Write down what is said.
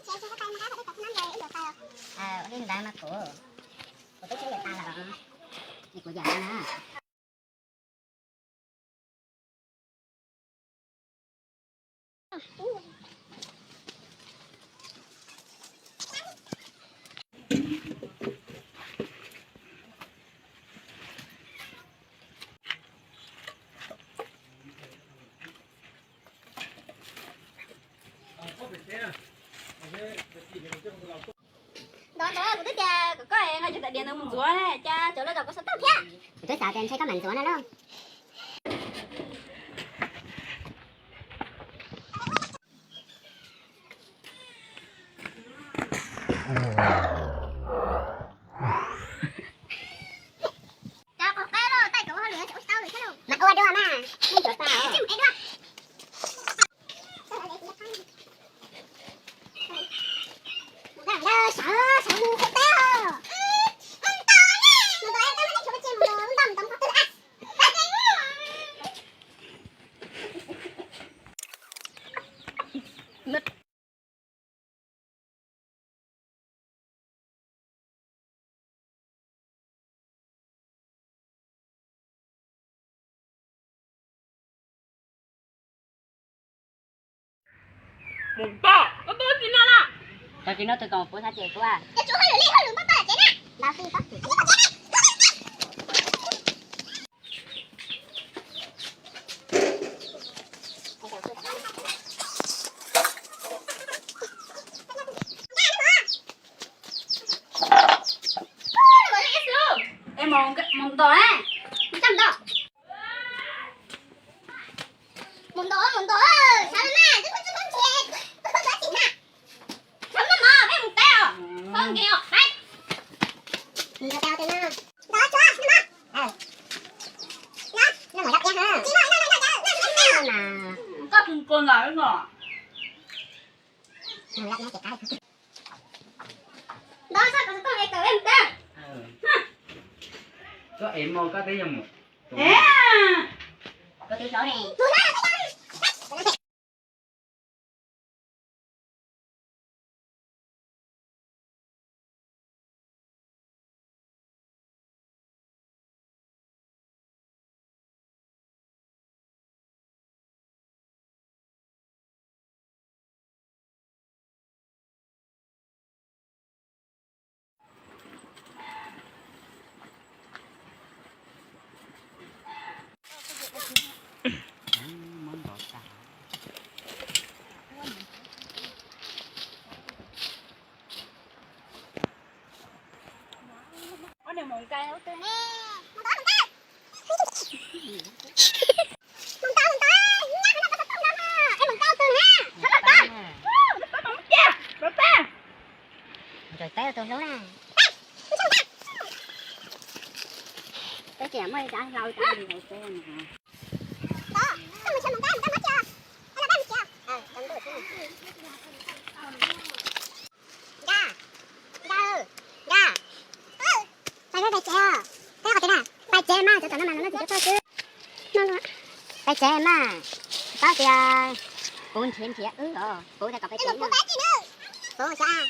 Ua li ntawd mas kuv, kuv twb tsis yuav tas lawm, es kuv yam li na. Ntawd ntawd kuv twb tias kom koj nqa cov tais diav ntawd mus ntxuav ne, cas cov loj zog koj xav tau thiab. Kuv twb xav tias ntshe koj mam ntxuav no lauj. Cov qaub qab los, tais cov ua hauj lwm tseem ua tsis tau li thiab lauj. Mas ua dua mas, nej cov tais os. Mus tau, koj tuaj tsis no na. Tau tsis no tus kom puv xav ces kuv a. Cov tsuas hauj lwm li hauj lwm npaj tau tsev na. Ntau tsis tau. Mus nto, mus nto, sawv na, twb poob tsis poob ntses, koj khav tsis na. Sawv na mog, peb mus teb os, koj nkees os, peb. Mus nto tau tus no, nto tsuav na mog. Koj tus kua ntawd no. Ntawd sab koj koj es kawm mus teb. Koj es mos koj twb yog mus. Koj twb hlub ne. Ntawm peb tus hlub na. Peb tseem muaj ib cov hlau tau ntau peb no. Nkauj, nkauj, nkauj. Pais pais tsev os. Peb qhov twg na? Pais tsev mas, cov tom no mas no tsis tau txog xwb. Pais tsev mas, paub tias puv nrhiav nrhiav wb os, puv tias kom pais tsev na. Puv xyov.